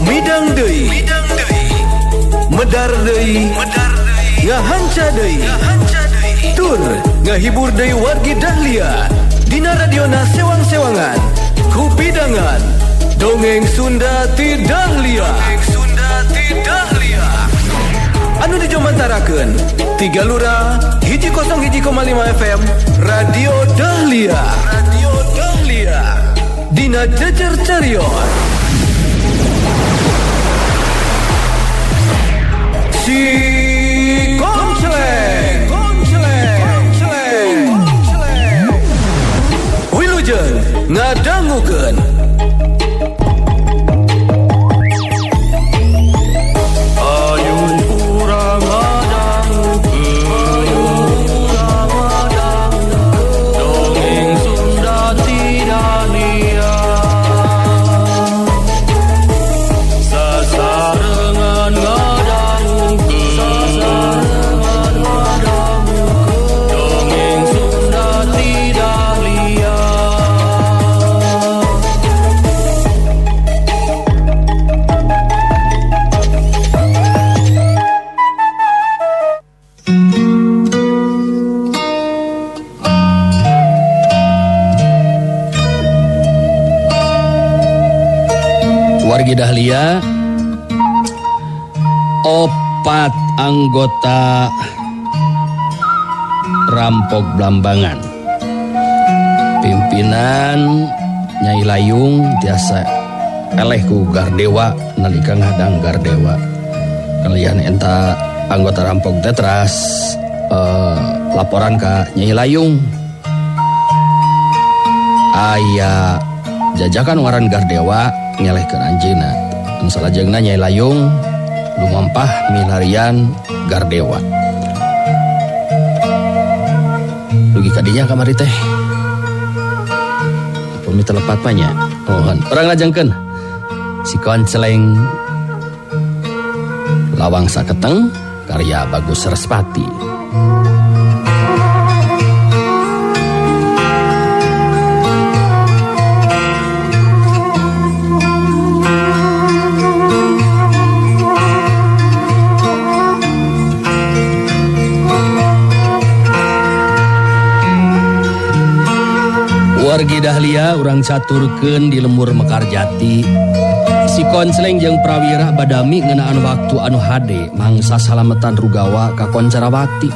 Midang deui, medar deui, ngahanca deui, tur ngahibur deui wargi Dahlia dina radiona sewang-sewangan kupidangan dongeng Sunda ti Dahlia. Dongeng Sunda ti Dahlia anu dijomantarakeun tiga lura 101,5 FM Radio Dahlia, Radio Dahlia dina Jejer Carios Si Konceleng, Konceleng, Konceleng. Wilujeng ngadangukeun. Ayo urang ngadangukeun, dongeng Sunda ti Dahlia. Sasarengan ngadangukeun, dongeng Sunda ti Dahlia. Wargi Dahlia, opat anggota rampok Blambangan pimpinan Nyai Layung tiasa eleh ku Gardewa nalika ngadang Gardewa. Kalian enta anggota rampok tetras laporan ka Nyai Layung. Aya jajakan waran Gardewa ngelehkeun anjeunna. Anu salajengna Nyai Layung lumampah milarian Gardewa. Dugi kadinya kamari teh. Upami telepat mah nya. Mohon. Urang lajengkeun. Si Konceleng Lawang Saketeng karya Bagus Respati. Wargi Dahlia urang caturkeun di lembur Mekarjati. Si Konceleng jeung Prawira badami ngeunaan waktu anu hade mangsa salametan Rugawa ka Koncarawati.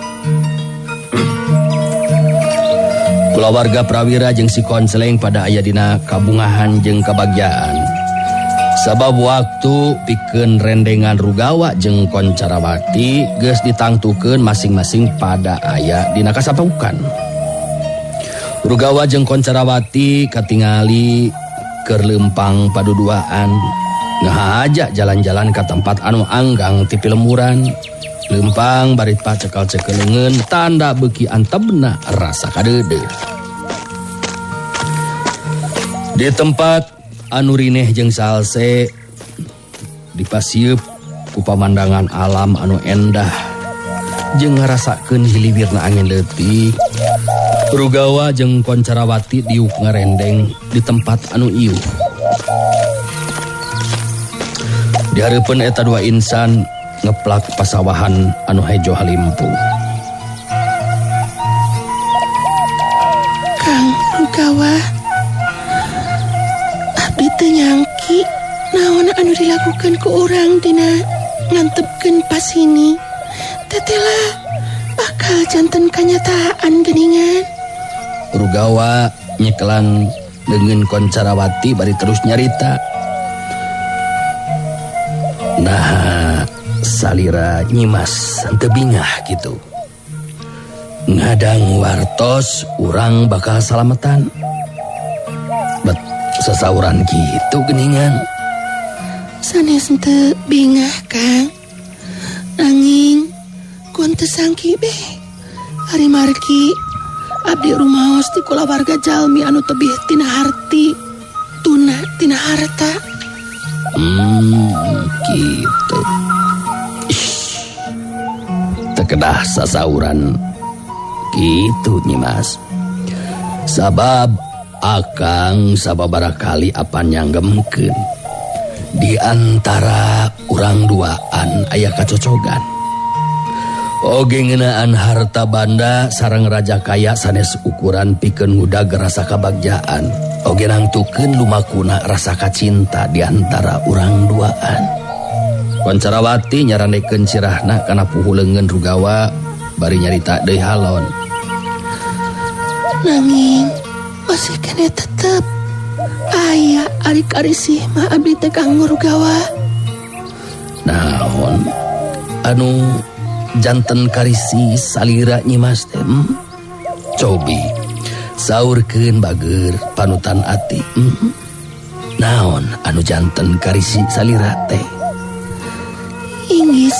Kulawarga Prawira jeung si Konceleng pada aya dina kabungahan jeung kabagjaan. Sabab waktu pikeun rendengan Rugawa jeung Koncarawati geus ditangtukeun masing-masing pada aya dina kasapukan. Rugawa jeung Koncarawati katingali keur leumpang paduduaan ngahaja jalan-jalan ka tempat anu anggang ti pilemburan. Leumpang barit pacekal-cekel leungeun tanda beuki antebna rasa kadeudeuh. Di tempat anu rineh jeung salse dipasieup ku pamandangan alam anu endah jeung ngarasakeun hiliwirna angin leutik. Rugawa jeung Koncarawati diuk ngarendeng di tempat anu iuh. Di hareupeun eta dua insan ngeplak pasawahan anu hejo halimpu. Kang Rugawa, abdi teu nyangki naon anu dilakukan ku urang dina ngantepkeun pasini. Tetela bakal janten kanyataan geningan. Rugawa nyekelan leungeun Koncarawati bari terus nyarita. Nah, salira Nyimas teu bingah kitu. Ngadang wartos urang bakal salametan. Bet sasauran kitu geningan. Sanes teu bingah, Kang. Nanging kun teu sangki beh. Ari margi abdi rumaos ti kulawarga jalmi anu tebih tina harti, tuna tina harta. Gitu. Ish, tekedah sasauran gitu Nyimas. Sabab Akang sababaraha kali apan nyanggemkeun. Di antara urang duaan aya kacocogan. Oge ngeunaan harta banda sareng raja kaya sanes ukuran pikeun ngudag rasa kabagjaan. Oge nangtukeun lumakuna rasa kacinta di antara urang duaan. Kontjarawati nyarandekeun sirahna kana puhu leungeun Rugawa bari nyarita deui halon. Nanging masih keneh tetep aya ari karisih mah abdi teh Kang Rugawa. Naon anu janten karisi salira Nyimas teh? Cobi saurkeun bager panutan ati. Naon anu janten karisi salira teh? Inggis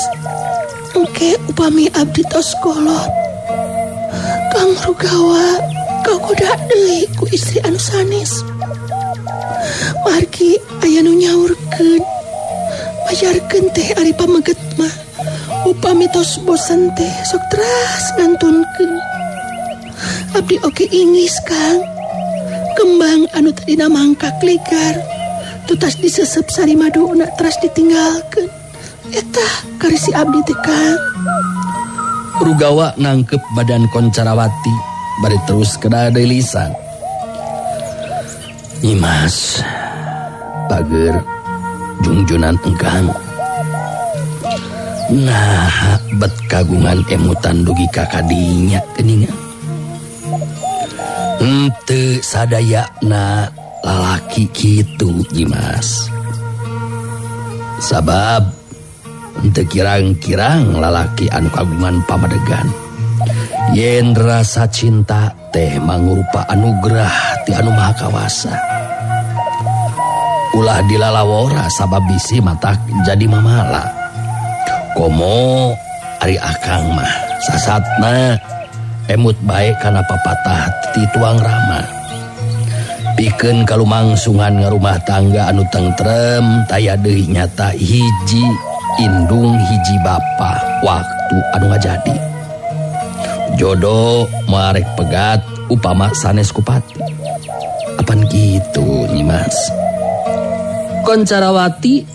engke upami abdi tos kolot Kang Rugawa kagoda deui ku istri anu sanes. Margi aya nu nyaurkeun majarkeun teh ari pameget mah upami tos bosen teh sok teras ngantunkeun. Abdi oge inggis Kang, kembang anu tadina mangkak ligar tutas disesep sari maduna teras ditinggalkeun. Eta karisi abdi teh Kang. Rugawa nangkep badan Kontjarawati bari terus kena deui lisan. Nyimas bager jungjunan engkang. Nah, bet kagungan emutan dugi ka kadinya geuningan. Henteu sadayana lalaki kitu Nyimas. Sabab henteu kirang-kirang lalaki anu kagungan pamadegan. Yen rasa cinta teh mangurupa anugerah ti anu Maha Kawasa. Ulah dilalawora sabab bisi matak jadi mamala. Komo ari akang mah sasatna emut bae kana papatah ti tuang rama. Pikeun kalumangsungan ngarumah tangga anu tentrem taya deui nyata hiji indung hiji bapa waktu anu ngajadi. Jodoh marek pegat upama sanes kupati. Apan gitu Nyimas? Kontjarawati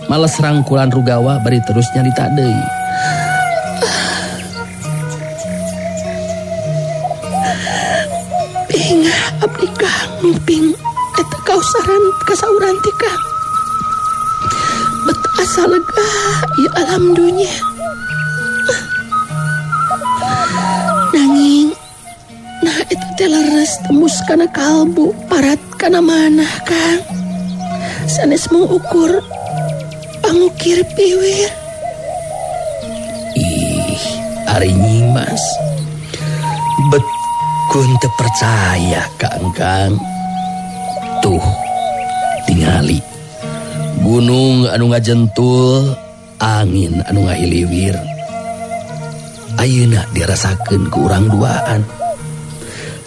males rangkulan Rugawa bari terus nyarita deui. Bingah abdi Kang nguping eta kausaran kasauran ti Kang. Bet asa lega ieu alam dunya. Nanging nah eta teh leres tembus kana kalbu parat kana manah Kang. Sanes mengukur pangukir piwir. Ih, ari Nyimas. Bet kun teu percaya ka engkang. Tuh, tingali. Gunung anu ngajentul, angin anu ngahiliwir. Ayeuna dirasakeun ku urang duaan.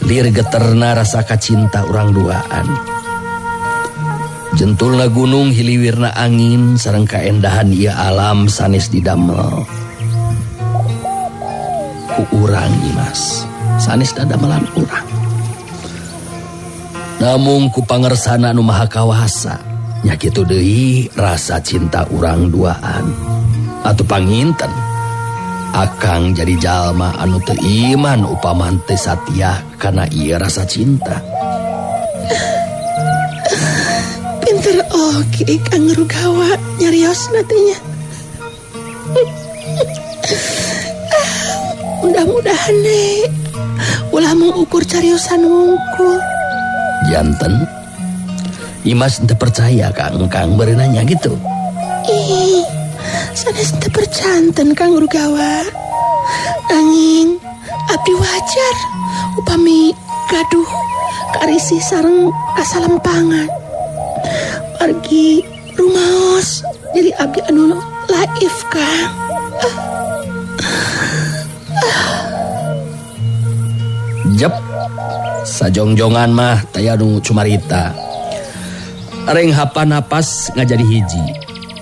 Lir geterna rasa kacinta urang duaan. Jentulna gunung hiliwirna angin sareng kaendahan ieu alam sanes didamel ku urang Nyimas. Sanes dadamelan urang. Namung ku pangersana nu Maha Kawasa nya kitu deui rasa cinta urang duaan. Atuh panginten akang jadi jalma anu teu iman upama teu satia kana ieu rasa cinta. Pinter oge Kang Rugawa nyariosna teh nya. Mudah-mudahan nek ulah mengukur cariosan wungkul. Janten Imas teu percaya Kang Kang berenanya gitu. Ih, sanes teu percanten Kang Rugawa. Nanging abdi wajar upami gaduh karisi sareng kasalempangan. Margi rumaos jadi abdi anu laif Kang. Jep, sajongjongan mah taya nu cumarita. Reng hapan napas ngajadi hiji.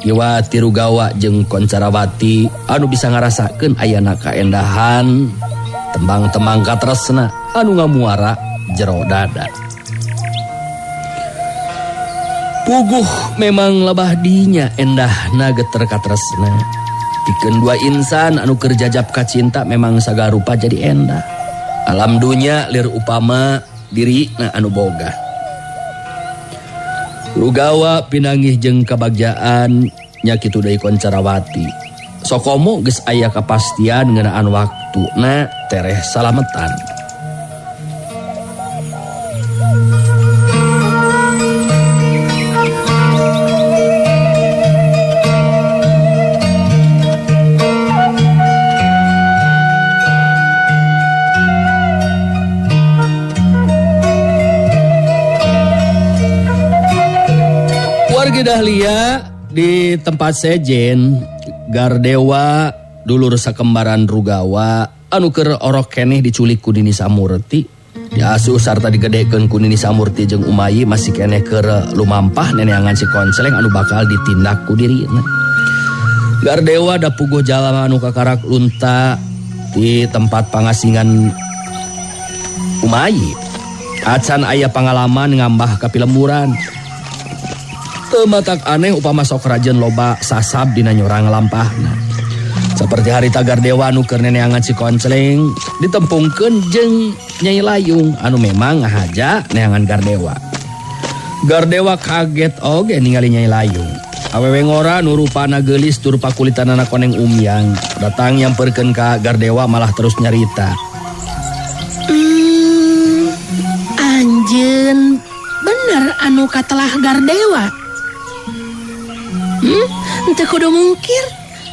Iwa Tirugawa jeung Kontjarawati anu bisa ngarasakeun ayana kaendahan tembang-tembang katresna anu ngamuara jero dada. Puguh memang lebah dinya endahna geter katresna. Pikeun dua insan anu keur jajab kacinta memang sagarupa jadi endah. Alam dunya lir upama dirina anu boga. Rugawa pinanggih jeung kabagjaan nya kitu deui Koncarawati. Sokomo geus aya kapastian ngeunaan waktuna tereh salametan. Warga Dahlia di tempat sejen Gardewa dulur sakembaran Rugawa anu keur orok keneh diculik ku Nini Samurti, diasuh sarta digedekeun ku Nini Samurti jeung Umayi masih keneh keur lumampah neneangan si Konceleng anu bakal ditindak ku dirina. Gardewa da puguh jalma anu kakarak lunta di tempat pangasingan Umayi. Acan aya pangalaman ngambah ka pilemburan. Teu matak aneh upama sok rajeun loba sasab dina nyorang lampahna. Seperti harita Gardewa anu keur neneangan si Konceleng ditempungkeun jeung Nyai Layung anu memang ngahaja neangan Gardewa. Gardewa kaget oge ningali Nyai Layung. Awewe ngora nu rupana geulis tur pakulitanana koneng umyang. Datang nyamperkeun ka Gardewa malah terus nyarita. Anjeun bener anu katelah Gardewa. Henteu kudu mungkir,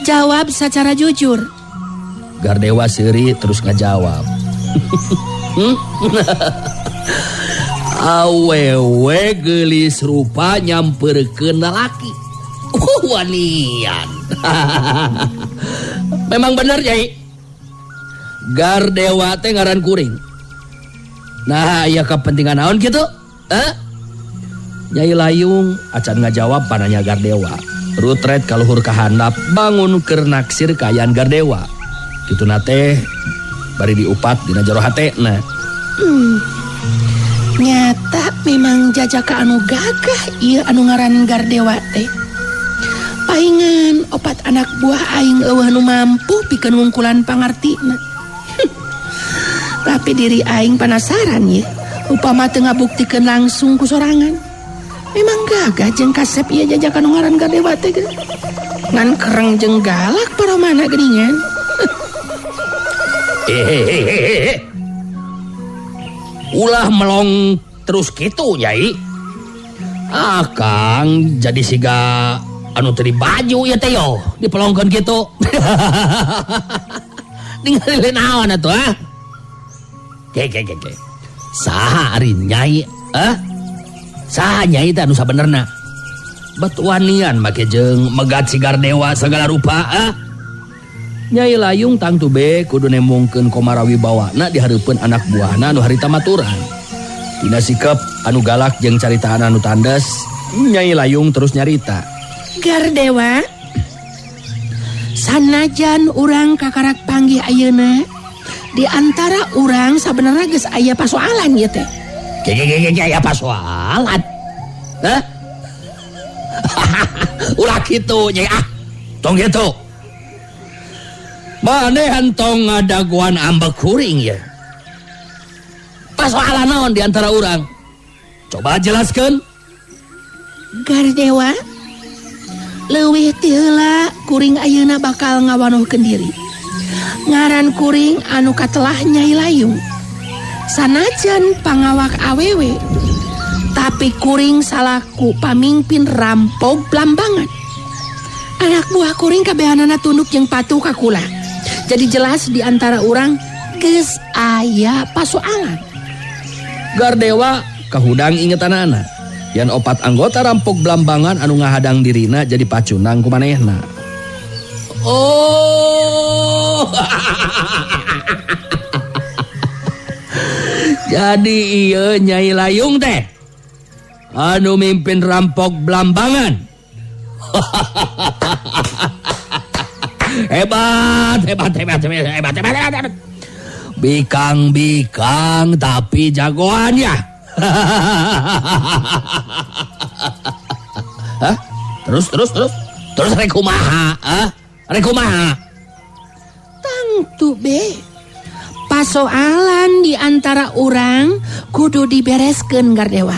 jawab secara jujur. Gardewa seuri terus ngajawab. Awewe geulis rupa nyamperkeun lalaki. Wanian. Memang bener Nyai. Gardewa teh ngaran kuring. Nah, aya kepentingan naon kitu? Hah? Nyai Layung acan ngajawab pananya Gardewa. Rutret kaluhur kahandap bangun keur naksir kaayaan Gardewa. Kituna teh bari diupat dina jero hatena. Nyata memang jajaka anu gagah ieu anu ngaran Gardewa teh. Paingan opat anak buah aing eueuh nu mampu pikeun ngungkulan pangartina. Tapi diri aing penasaran ye, upama teu ngabuktikeun langsung ku sorangan. Memang gagah jeung kasep ieu jajakan nu ngaran Gardewa teh. Ngan kereng jeung galak paromana geuningan. Ulah melong terus kitu Nyai. Akang jadi siga anu teu dibaju ieu teh yo, dipelongkeun kitu. Ningali naon atuh ah? Ge. Saha ari Nyai? Hah? Saha Nyai teh anu sabenerna? Batuanian make jeung megat si Gardewa segala rupa ah? Nyai Layung tangtu be kudu nembongkeun komara wibawana di hareupeun anak buahna anu harita maturan. Dina sikep anu galak jeung caritaan anu tandes, Nyai Layung terus nyarita. Gardewa, sanajan urang kakarak panggih ayeuna, di antara urang sabenerna geus aya pasoalan ieu teh. Ge aya pasoalan. Hah? Ulah kitu Nyai ah. Tong kitu. Maneh entong ngadaguan ambek kuring ya. Pasoalan naon di antara urang? Coba jelaskeun. Gardewa, leuwih ti heula kuring ayeuna bakal ngawanohkeun diri. Ngaran kuring anu katelah Nyai Layung. Sanajan pangawak awewe, tapi kuring salaku pamimpin rampok Blambangan. Anak buah kuring kabehanana tunduk jeung patuh ka kula. Jadi jelas di antara urang geus aya pasoalan. Gardewa kahudang ingetanana. Yan opat anggota rampok Blambangan anu ngahadang dirina jadi pacundang ku manehna. Oh. Jadi ieu Nyai Layung teh anu mimpin rampok Blambangan. Hebat, hebat, hebat, hebat, hebat, hebat, hebat. Bikang-bikang tapi jagoan ya. Hah? Terus terus terus. Terus rek kumaha? Hah? Rek kumaha? Tangtu be. Pasoalan di antara urang kudu dibereskeun Gardewa.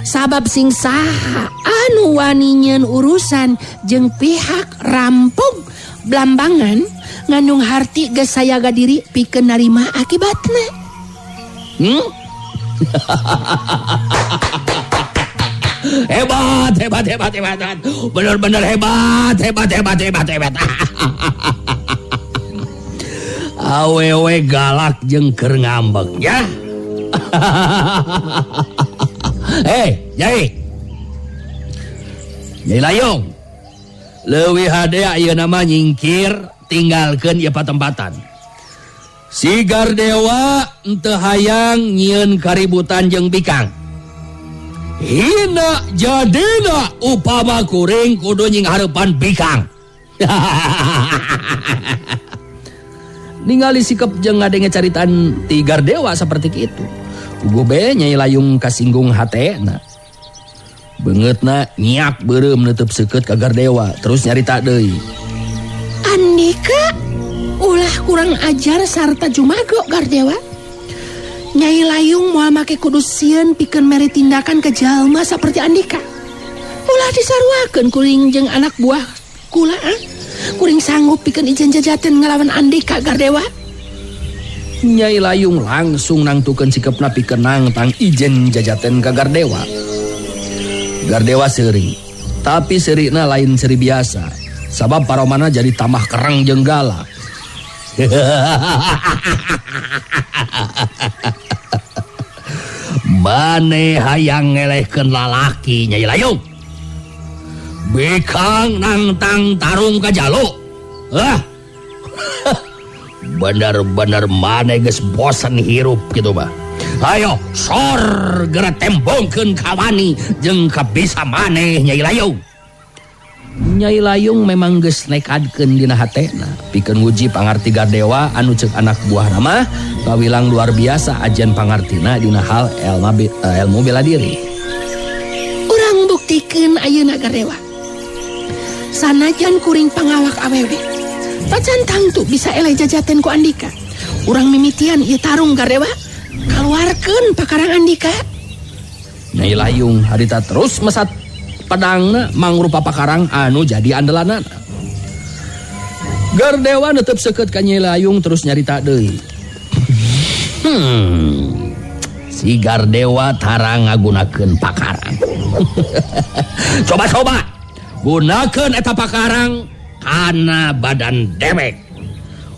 Sabab sing saha anu wani nyieun urusan jeung pihak rampung Blambangan ngandung harti geus sayaga diri pikeun narima akibatna. Hebat, hebat, hebat, hebat. Bener-bener hebat, hebat, hebat, hebat, hebat. Awewe galak jeung keur ngambek ya. Hei, Nyai. Nyai Layung. Leuwih hade ayeuna mah nyingkir tinggalkeun ieu patempatan. Si Gardewa henteu hayang nyieun kaributan jeung bikang. Hina jadina upama kuring kudu nyinghareupan bikang. Ningali sikep jeung ngadenge caritaan ti Gardewa saperti kitu. Ugu be Nyai Layung kasinggung hatena. Beungeutna nyiak beureum neuteub seukeut ka Gardewa terus nyarita deui. Andika ulah kurang ajar sarta jumago Gardewa. Nyai Layung moal make kudu sieun pikeun mere tindakan ke jalma saperti Andika. Ulah disaruakeun kuring jeung anak buah kula ah. Kuring sanggup pikeun ijen jajaten ngalawan Andika Gardewa. Nyai Layung langsung nangtukeun sikepna pikeun nangtang ijen jajaten ka Gardewa. Gardewa seuri, tapi seurina lain seuri biasa. Sabab paromana jadi tambah kereng jeung galak. Mane hayang ngelehkeun lalaki Nyai Layung. Bikang nangtang tarung ka jalu. Hah? Bener-bener mane geus bosen hirup kitu mah. Ayo sor geura tembongkeun kawani jeung kabisa maneh Nyai Layung. Nyai Layung memang geus nekadkeun dina hatena pikeun nguji pangarti Gardewa anu ceuk anak buahna mah kawilang luar biasa ajen pangartina dina hal ilmu bela diri. Urang buktikeun ayeuna Gardewa. Sanajan kuring pangawak awewe, tacan tangtu bisa eleh jajaten ku Andika. Urang mimitian ieu tarung Gardewa. Kaluarkeun pakarang Andika. Nyai Layung harita terus mesat pedangna mangrupa pakarang anu jadi andelanana. Gardewa netep seukeut ka Nyai Layung terus nyarita deui. Si Gardewa tara ngagunakeun pakarang. Coba-coba gunakeun eta pakarang kana badan dewek.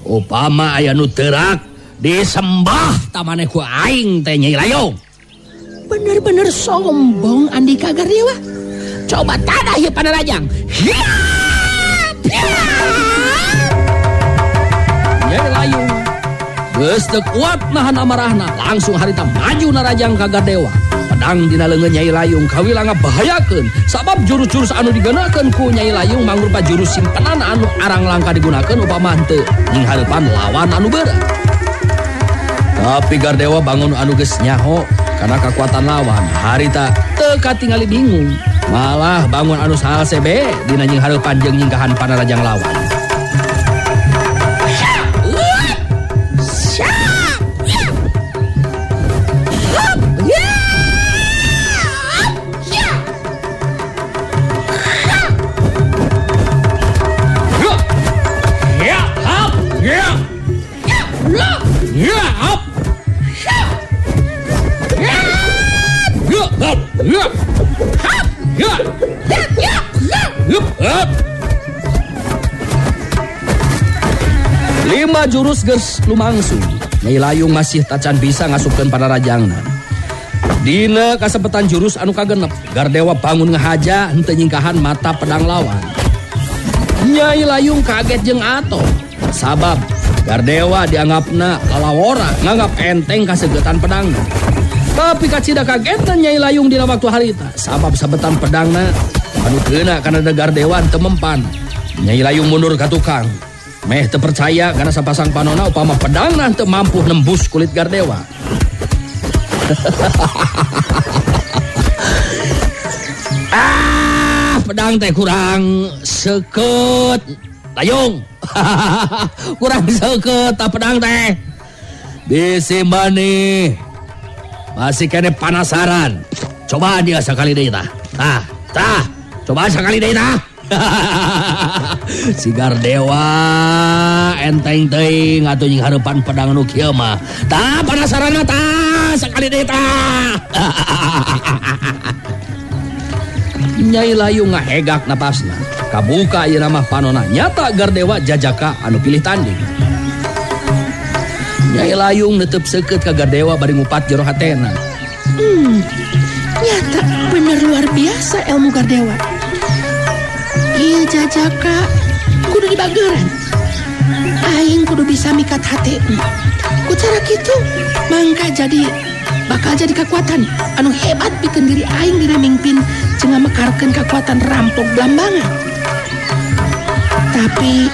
Upama aya nu teurak disembah tamaneh ku aing teh Nyai Layung. Bener-bener sombong Andika Gardewa. Coba tadah ieu panarajang. Nyai Layung geus teu kuat nahan amarahna, langsung harita maju narajang ka Gardewa. Pedang dina leungeun Nyai Layung kawilang ngabahayakeun sabab jurus-jurus anu digunakeun ku Nyai Layung mangrupa jurus simpenan anu arang langka digunakeun upama henteu nyinghareupan lawan anu beureuh. Tapi Gardewa bangun anu geus nyaho karena kekuatan lawan harita teu katingali bingung. Malah bangun anu salse be dina nyinghareupan jeung nyingkahan panarajang lawan. Lima jurus geus lumangsung. Nyai Layung masih tacan bisa ngasupkeun panarajangna. Dina kasepetan jurus anu kagenep, Gardewa bangun ngahaja henteu nyingkahan mata pedang lawan. Nyai Layung kaget jeung atoh. Sabab Gardewa dianggapna lalawora, nganggap enteng kasegetan pedangna. Tapi kacida kagetna Nyai Layung dina waktu harita, sabab sabetan pedangna anu keuna kana Gardewa teu mempan. Nyai Layung mundur ka tukang. Meh teu percaya kana sapasang panona upama pedangna teu mampu nembus kulit Gardewa. Pedang teh kurang seukeut layung. Kurang seukeut tah pedang teh. Bisi maneh masih kene panasaran. Coba dia sekali deui tah. Tah, tah. Coba sekali deui tah. Si Gardewa enteng teuing atuh nying hareupan pedang nu kieu mah. Tah panasaranna tah sekali deui tah. Nyai Layung ngahegak napasna. Kabuka ieu mah panona nyata Gardewa jajaka anu pilih tanding. Nyai Layung netep seukeut ka Gardewa bari ngupat jero hatena. Nyata bener luar biasa ilmu Gardewa. Ieu jajaka kudu dibageran. Aing kudu bisa mikat hatena. Ku cara kitu mangka jadi bakal jadi kekuatan anu hebat pikeun diri aing dina mingpin jeung ngamekarkeun kekuatan rampok Blambangan. Tapi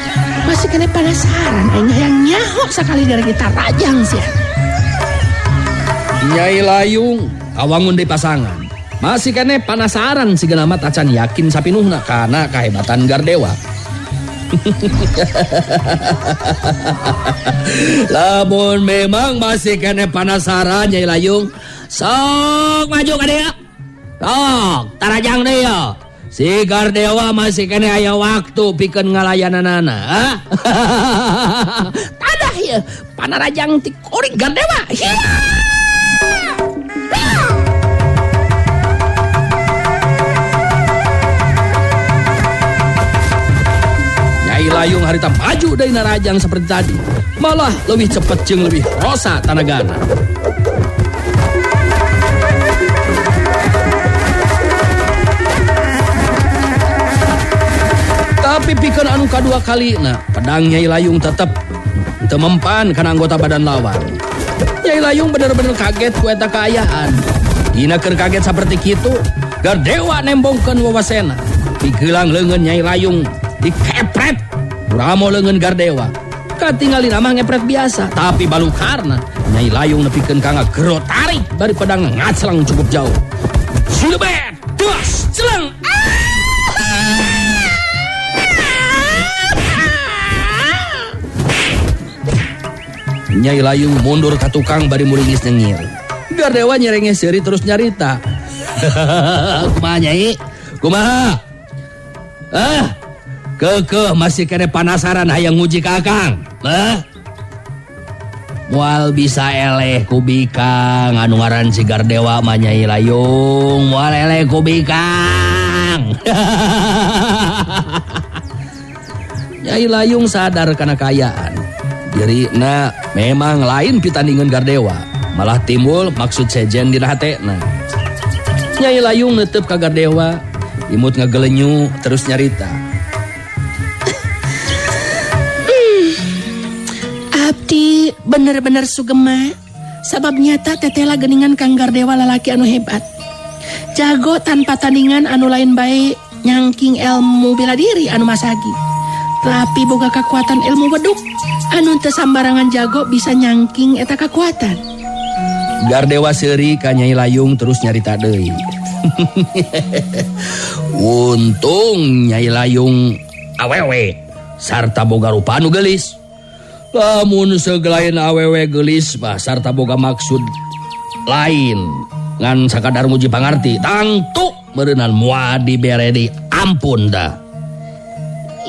masih kena penasaran aing hayang nyaho sakali dari kita rajang sia. Nyai Layung kawangun deui pasangan. Masih kene penasaran sigana mah tacan yakin sapinuhna kana kahebatan Gardewa. Lamun memang masih kene penasaran Nyai Layung, sok maju ka dieu. Sok tarajang deui yo. Si Gardewa masih kene aya waktu pikeun ngalayananana. Tadah ieu panarajang ti kuring Gardewa. Hiya! Nyai Layung harita maju dari narajang seperti tadi. Malah lebih cepet jeung lebih rosa tanagana. Tapi pikeun anu kadua kali na, pedang Nyai Layung tetep teu mempan kana anggota badan lawan. Nyai Layung bener-bener kaget ku eta kaayaan. Dina keur kaget saperti kitu, Gardewa nembongkeun wawasena. Pigelang leungeun Nyai Layung dikepret Ramo leungeun Gardewa. Katingalina mah ngepret biasa, tapi balukarna Nyai Layung nepikeun ka ngagero tarik bari pedang ngaclang cukup jauh. Silebet, duas, celeng. Nyai Layung mundur ka tukang bari muringis nyengir. Gardewa nyerengeh seuri terus nyarita. Kumaha Nyai? Kumaha? Kekeh masih kene panasaran hayang nguji ka Akang. Moal bisa eleh ku bikang anu ngaran si Gardewa mah Nyai Layung. Moal eleh ku bikang. Nyai Layung sadar kana kaayaan. Dirina memang lain pitandingan Gardewa, malah timbul maksud sejen dina hatena. Nyai Layung netep ka Gardewa, imut ngagelenyu terus nyarita. Abdi bener-bener sugema, sabab nyata tetela geningan Kang Gardewa lalaki anu hebat. Jago tanpa tandingan anu lain bae nyangking ilmu bela diri anu masagi. Tapi boga kekuatan ilmu beduk anu teu sambarangan jago bisa nyangking eta kekuatan. Gardewa seuri ka Nyai Layung terus nyarita deui. Untung Nyai Layung awewe sarta boga rupa anu geulis. Lamun segelain awewe geulis mah sarta boga maksud lain ngan sakadar muji pangarti tangtu meureunan moal dibere di ampun dah.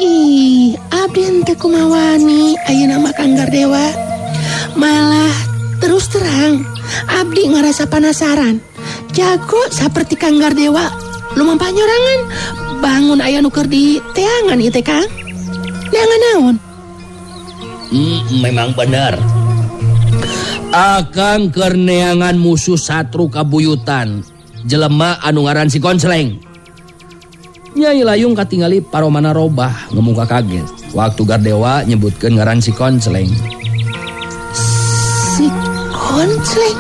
Ih, abdi henteu kumawani ayeuna mah Kang Gardewa. Malah terus terang abdi ngarasa panasaran. Jago saperti Kang Gardewa lumampah nyorangan bangun aya nu keur di teangan ieu teh Kang. Neangan naon? Memang bener. Akang keur neangan musuh satru kabuyutan jelema anu ngaran si Konsleng. Nyai Layung katingali paromana robah ngemuka kaget waktu Gardewa nyebutkeun ngaran si Konsleng. Si Konsleng?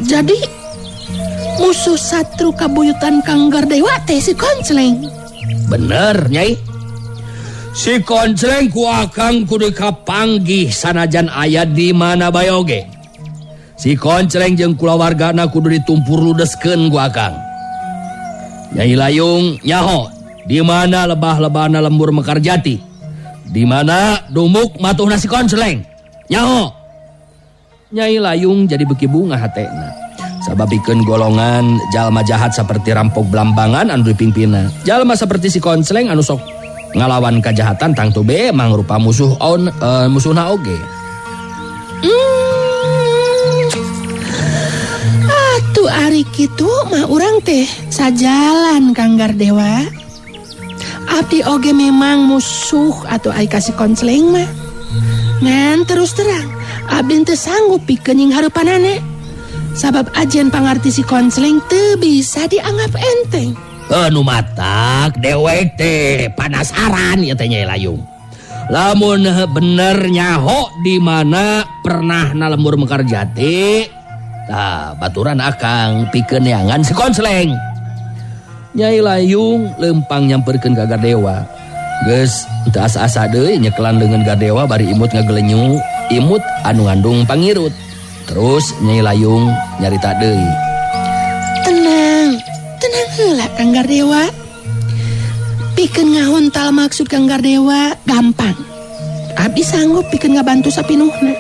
Jadi musuh satru kabuyutan Kang Gardewa teh si Konsleng? Bener Nyai. Si Konsleng ku akang kudu kapanggih sanajan aya di mana bae oge. Si Konsleng jeung kulawargana kudu ditumpur ludeskeun ku akang. Nyai Layung nyaho di mana lebah-lebahna lembur Mekarjati, di mana dumuk matuhna si Konsleng. Nyaho. Nyai Layung jadi beuki bungah hatena. Sabab pikeun golongan jalma jahat seperti rampok Blambangan anu dipimpinna. Jalma seperti si Konsleng anu sok ngalawan kajahatan tangtu be mangrupa musuh on musuhna oge. Atuh ari kitu mah urang teh sajalan Kang Gardewa. Abdi oge memang musuh atau ai ka si Konsleng mah. Ngan terus terang abdi teu sanggup pikeun nyinghareupanana. Sabab ajen pangarti si Konsleng teu bisa dianggap enteng. Anu matak dewek teh panasaran ieu teh Nyai Layung. Lamun bener nyaho di mana pernah na lembur Mekarjati, tah baturan akang pikeun neangan si Konsleng. Nyai Layung lempang nyamperkeun ka Gardewa. Geus teu asa-asa deui nyekelan leungeun Gardewa bari imut ngagelenyu, imut anu ngandung pangirut. Terus Nyai Layung nyarita deui. Tenang, tenang heula Kang Gardewa. Pikeun ngahontal maksud Kang Gardewa gampang. Abdi sanggup pikeun ngabantu sapinuhna.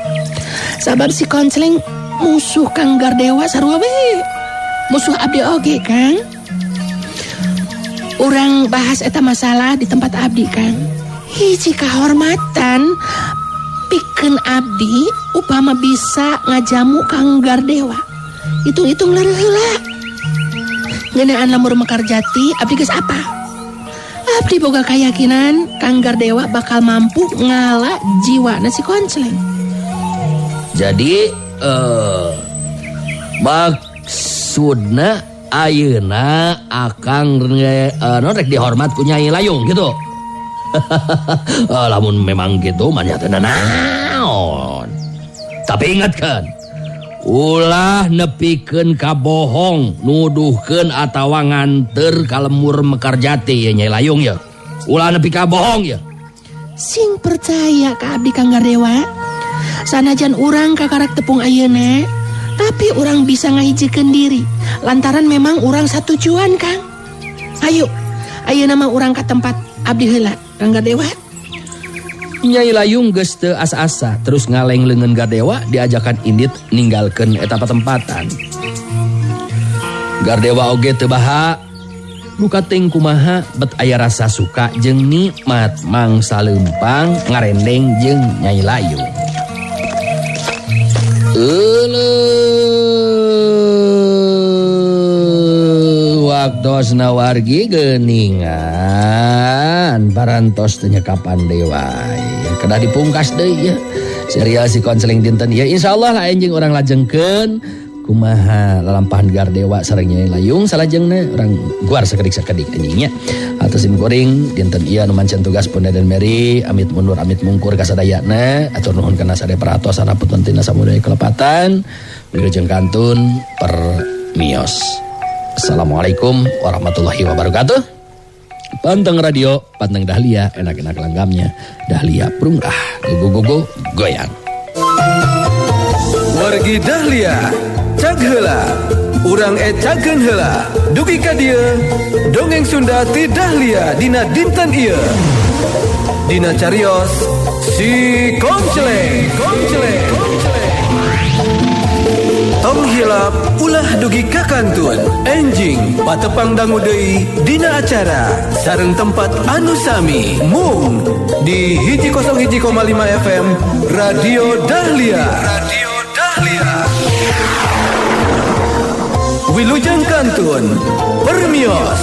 Sabab si Konsleng musuh Kang Gardewa sarua we. Musuh abdi oge, Kang. Urang bahas eta masalah di tempat abdi, Kang. Hiji kahormatan pikeun abdi upama bisa ngajamu Kang Gardewa. Hitung-hitung leureuh heula. Ngeunaan lembur Mekarjati abdi geus apa? Abdi boga keyakinan Kang Gardewa bakal mampu ngala jiwana si Konsleng. Jadi maksudna ayeuna akang non rek dihormat ku Nyai Layung gitu. Lamun memang gitu mah nya teu naon. Tapi ingatkan, ulah nepikeun ka bohong, nuduhkeun atawa nganter ka lembur Mekarjati ya Nyai Layung ya. Ulah nepi ka bohong ya. Sing percaya ka abdi Kang Gardewa. Sanajan urang kakarak tepung ayeuna, tapi urang bisa ngahijikeun diri lantaran memang urang satujuan, Kang. Ayo, ayeuna mah urang ka tempat abdi heula, Kang Gardewa. Nyai Layung geus teu asa-asa terus ngaleng leungeun Gardewa diajakan indit ninggalkeun eta patempatan. Gardewa oge teu baha duka ting kumaha bet aya rasa suka jeung nikmat mangsa leumpang ngarendeng jeung Nyai Layung. Euleuh waktosna wargi geuningan parantos teu nyekapan deui wae. Kedah dipungkas deui ya. Serial si Konseling dinten ieu insyaallah lah enjing urang lajengkeun kumaha lalampahan Gardewa sareng Nyai Layung salajengna urang guar sakedik-sakedik anjing nya. Atos sim kuring dinten ieu anu mancen tugas pun Deden Mary amit mundur amit mungkur kasadayana atur nuhun kana sadaya perhatosan punten tina samudaya kelepatan wilujeng kantun permios. Assalamualaikum warahmatullahi wabarakatuh. Panteng radio, panteng Dahlia, enak-enak langgamnya. Dahlia prungrah, go go go goyang. Wargi Dahlia, cag heula. Urang ecakeun heula. Dugi ka dieu, dongeng Sunda ti Dahlia dina dinten ieu. Dina carios si Konceleng, Konceleng, Konceleng. Tong hilap ulah dugi ka kantun. Enjing patepang dangu deui dina acara sareng tempat anu sami mung di 101,5 FM Radio Dahlia. Radio Dahlia. Wilujeng kantun permios.